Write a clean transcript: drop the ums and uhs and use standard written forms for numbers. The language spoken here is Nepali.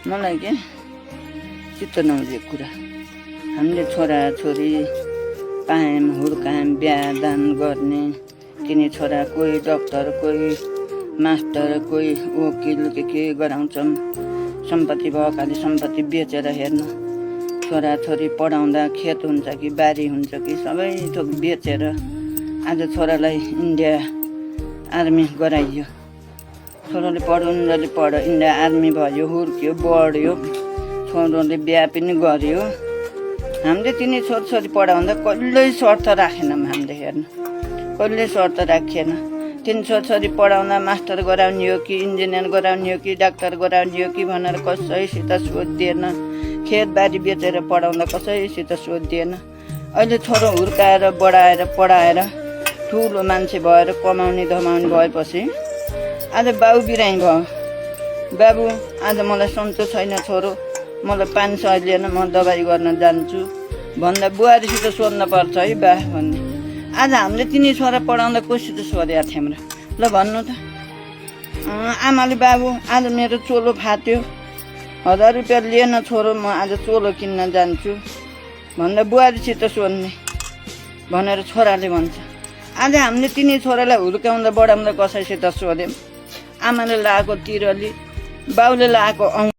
मलाई के चित्त नबुझेको कुरा हामीले छोराछोरी पायौँ हुर्कायौँ बिहा दान गर्ने तिनी छोरा कोही डक्टर कोही मास्टर कोही वकिल के गराउँछौँ सम्पत्ति भएकाले सम्पत्ति बेचेर हेर्नु छोराछोरी पढाउँदा खेत हुन्छ कि बारी हुन्छ कि सबै थोक बेचेर आज छोरालाई इन्डिया आर्मी गराइयो छोराले पढाउनुले पढ इन्डिया आर्मी भयो हुर्क्यो बढ्यो छोराले बिहा पनि गर्यो हामीले तिनी छोरछोरी पढाउँदा कहिल्यै शर्त राखेनौँ हामीले हेर्नु कहिल्यै शर्त राखिएन तिनी छोरछोरी पढाउँदा मास्टर गराउने हो कि इन्जिनियर गराउने हो कि डाक्टर गराउने हो कि भनेर कसैसित सोधिएन खेतबारी बेचेर पढाउँदा कसैसित सोधिएन अहिले छोरो हुर्काएर बढाएर पढाएर ठुलो मान्छे भएर कमाउने धमाउने भएपछि आज बाबु बिरामी भयो बाबु आज मलाई सन्चो छैन छोरो मलाई 500 लिएन म दबाई गर्न जान्छु भन्दा बुहारीसित सोध्न पर्छ है बा भन्ने आज हामीले तिनी छोरा पढाउँदा कोसित सोधेका थियौँ र ल भन्नु त आमाले बाबु आज मेरो चोलो फाट्यो 1000 रुपियाँ लिएन छोरो म आज चोलो किन्न जान्छु भन्दा बुहारीसित सोध्ने भनेर छोराले भन्छ आज हामीले तिनी छोरालाई हुर्काउँदा बढाउँदा कसैसित सोध्यौँ आमाले लगाएको तिरली बाउले लगाएको